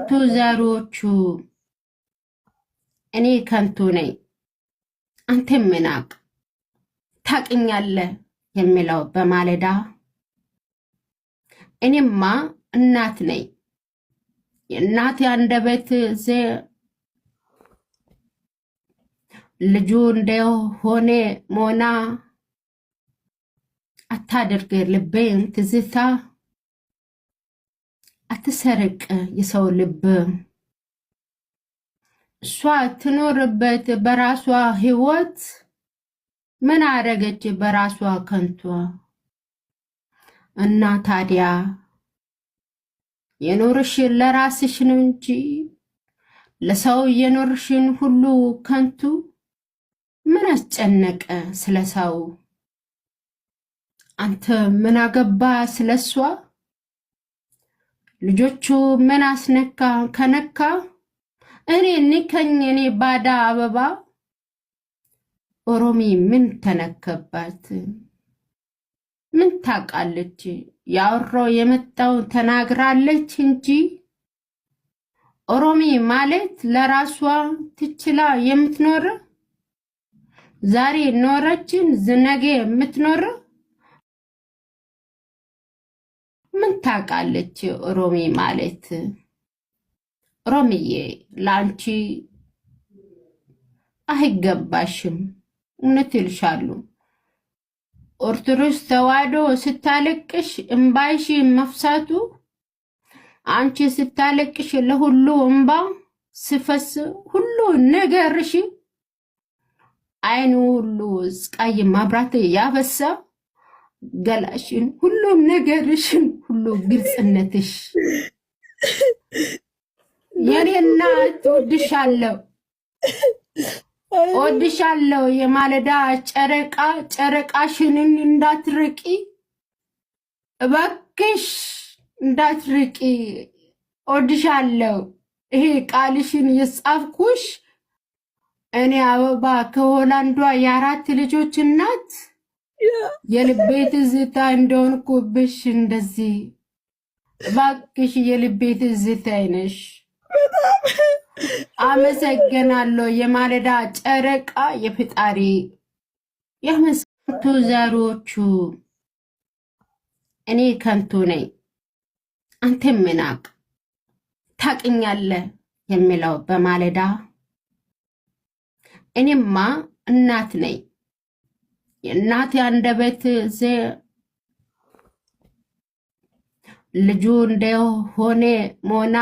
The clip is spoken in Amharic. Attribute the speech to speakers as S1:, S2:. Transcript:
S1: ከንቱ ዘሮቹ እኔ ከንቱ ነኝ አንተ ምናቅ ታቅኛለህ የሚለው በማለዳ እኔማ እናት ነኝ። የእናት አንደበት ልጁ እንደሆነ ሞና አታድርግ ልቤን ትዝታ አትሰርቅ የሰው ልብ። እሷ ትኖርበት በራሷ ህይወት ምን አረገች በራሷ ከንቷ። እና ታዲያ የኖርሽን ለራስሽ ነው እንጂ ለሰው የኖርሽን ሁሉ ከንቱ። ምን አስጨነቀ ስለ ሰው? አንተ ምን አገባ ስለሷ? ልጆቹ ምን አስነካ ከነካ? እኔ ንከኝ እኔ ባዳ አበባ። ኦሮሚ ምን ተነከባት? ምን ታውቃለች? ያወራው የመጣው ተናግራለች እንጂ ኦሮሚ ማለት ለራሷ ትችላ የምትኖር ዛሬ ኖረችን ዝነጌ የምትኖር ምን ታውቃለች? ኦሮሚ ማለት ኦሮሚዬ ለአንቺ አይገባሽም። እውነት ይልሻሉ። ኦርቶዶክስ ተዋሕዶ ስታለቅሽ እምባይሽ መፍሳቱ አንቺ ስታለቅሽ ለሁሉ እምባ ስፈስ ሁሉ ነገርሽ አይኑ ሁሉ ቀይ መብራት ያበሳ ገላሽን ሁሉ ነገርሽን ሁሉ ግልጽነትሽ የኔ እናት እወድሻለሁ እወድሻለሁ። የማለዳ ጨረቃ ጨረቃሽንን እንዳትርቂ እባክሽ እንዳትርቂ፣ እወድሻለሁ። ይሄ ቃልሽን የጻፍኩሽ እኔ አበባ ከሆላንዷ የአራት ልጆች እናት የልቤ ትዝታ እንደሆንኩብሽ እንደዚህ እባክሽ የልቤ ትዝታ ነሽ። አመሰግናለሁ። የማለዳ ጨረቃ የፈጣሪ የመስቱ ዘሮቹ እኔ ከንቱ ነኝ አንተ ምናቅ ታቅኛለህ የሚለው በማለዳ እኔማ እናት ነኝ። የእናት አንደበት ልጁ እንደሆነ ሞና።